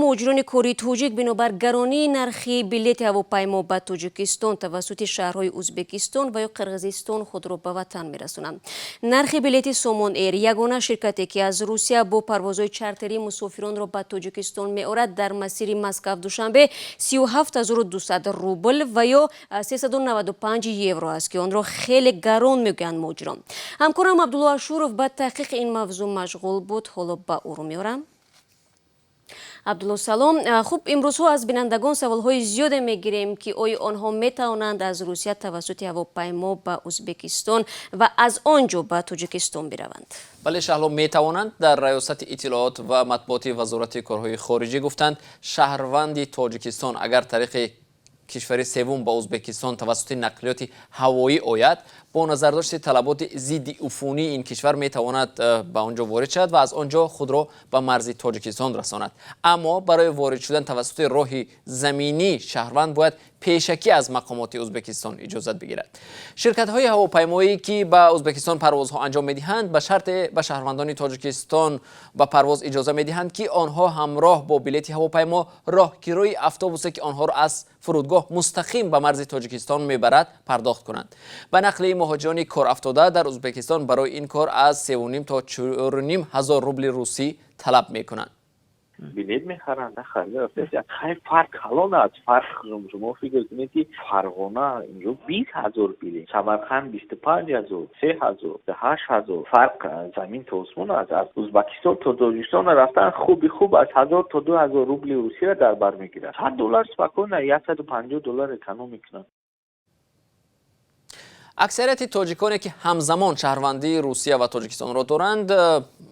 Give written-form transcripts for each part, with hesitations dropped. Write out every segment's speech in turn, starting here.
Муҳоҷирони кории тоҷик бинобар гаронии нархи билети ҳавопаймо ба Тоҷикистон тавассути шаҳрҳои Узбекистон ва ё Қирғизистон худро ба ватан мерасонанд. Нархи билети Сомон Эйр, ягона ширкате, ки аз Русия бо парвозҳои чартерӣ мусофиронро ба Тоҷикистон меорад, дар масири Москав Душанбе 37 200 рубл ва ё 395 евро аст, ки онро хеле гарон мегӯянд муҳоҷирон. Ҳамкорам Абдулло Ашуров ба таҳқиқи ин мавзӯъ машғул буд. Ҳоло ба ӯ рӯ меорам. Абдулло, салом. Хуб, имрӯзҳо аз бинандагон саволҳои зиёде мегирем, ки оё онҳо метавонанд аз Русия тавассути ҳавопаймо ба Узбекистон ва аз он ҷо ба Тоҷикистон бираванд. Бале, Шаҳло, метавонанд. Дар Раёсати иттилоот ва матбуоти Вазорати корҳои хориҷӣ гуфтанд, шаҳрванди Тоҷикистон агар тариқи кишвари севум ба Узбекистон тавассути нақлиёти ҳавоӣ ояд, бо назардошти талаботи зидди уфунии ин кишвар метавонад ба он ҷо ворид шавад ва аз он ҷо худро ба марзи Тоҷикистон расонад. Аммо барои ворид шудан тавассути роҳи заминӣ шаҳрванд бояд пешакӣ аз мақомоти Узбекистон иҷозат бигирад. Ширкатҳои ҳавопаймоӣ, ки ба Узбекистон парвозҳо анҷом медиҳанд, ба шарте ба шаҳрвандони Тоҷикистон ба парвоз иҷоза медиҳанд, ки онҳо ҳамроҳ бо билети ҳавопаймо роҳкирои автобусе, ки онҳоро аз фурудгоҳ мустақим ба марзи Тоҷикистон мебарад, пардохт кунанд. Ба нақли муҳоҷирони корафтода дар Узбекистон, барои ин кор аз 3,5 то 4,5 ҳазор рубли русӣ талаб мекунанд. Билет мехаранд, хай, фарқ калон аст. Фарқ, шумо фикр кунед, ки Фарғона инҷо 20 000 билет, Самарқанд 25 000, 3000, 8000. Фарқ замин то осмон аст. Аз Узбакистон то Тоҷикистон рафтан хуби хуб аз 1000 то 2000 рубли Русияро дар бар мегирад. 100 доллар спокойно, 150 доллар эконом мекунанд. Аксарияти тоҷиконе, ки ҳамзамон шаҳрвандии Русия ва Тоҷикистонро доранд,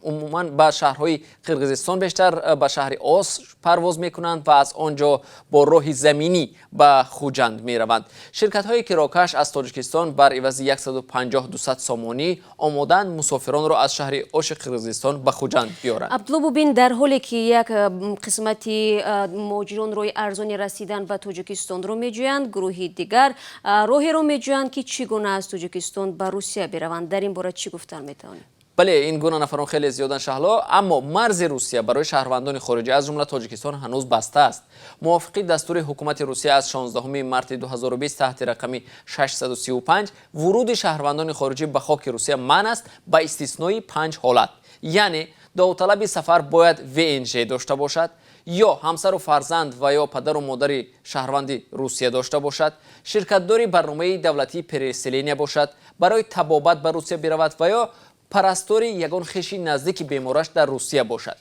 умуман ба шаҳрҳои Қирғизистон, бештар ба шаҳри Ош парвоз мекунанд ва аз он ҷо бо роҳи заминӣ ба Хуҷанд мераванд. Ширкатҳои кирокаш аз Тоҷикистон бар ивази 150-200 сомонӣ омодаанд мусофиронро аз шаҳри Оши Қирғизистон ба Хуҷанд биёранд. Абдулло, бубин, дар ҳоле ки як қисмати муҳоҷирон роҳи арзони расидан ба Тоҷикистонро меҷӯянд, гурӯҳи дигар роҳеро меҷӯянд, ки чӣ гуна аз Тоҷикистон ба Русия бираванд. Дар ин бора чӣ гуфтан метавонем? Бале, ин гуна нафарон хеле зиёданд, Шаҳло. Аммо марзи Русия барои шаҳрвандони хориҷӣ, аз ҷумла Тоҷикистон, ҳанӯз баста аст. Мувофиқи дастури ҳукумати Русия аз 16 марти 2020 таҳти рақами 635, вуруди шаҳрвандони хориҷӣ ба хоки Русия манъ аст, ба истиснои панҷ ҳолат. Яъне довталаби сафар бояд ВНЖ дошта бошад ё ҳамсару фарзанд ва ё падару модари шаҳрванди Русия дошта бошад, ширкатдори барномаи давлатии переселения бошад, барои табобат ба Русия биравад ва ё парастори ягон хеши наздики бемораш дар Русия бошад.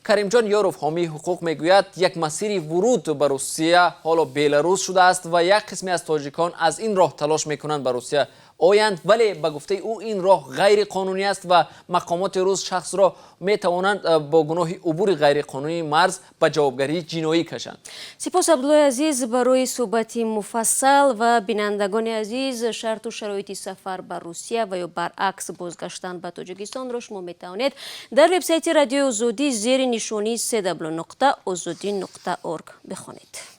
Каримҷон Ёров, ҳомии ҳуқуқ, мегӯяд, як масири вуруд ба Русия ҳоло Беларус шудааст ва як қисме аз тоҷикон аз ин роҳ талош мекунанд ба Русия оянд. Вале ба гуфтаи ӯ, ин роҳ ғайриқонунӣ аст ва мақомоти рус шахсро метавонанд бо гуноҳи убури ғайриқонунии марз ба ҷавобгарии ҷиноӣ кашанд. Сипос, Абдуллои азиз, барои суҳбати муфассал. Ва бинандагони азиз, шарту шароити сафар ба Русия ва ё баръакс бозгаштан ба Тоҷикистонро шумо метавонед дар вебсайти Радиои Озодӣ зери нишонии cw.ozodi.org бихонед.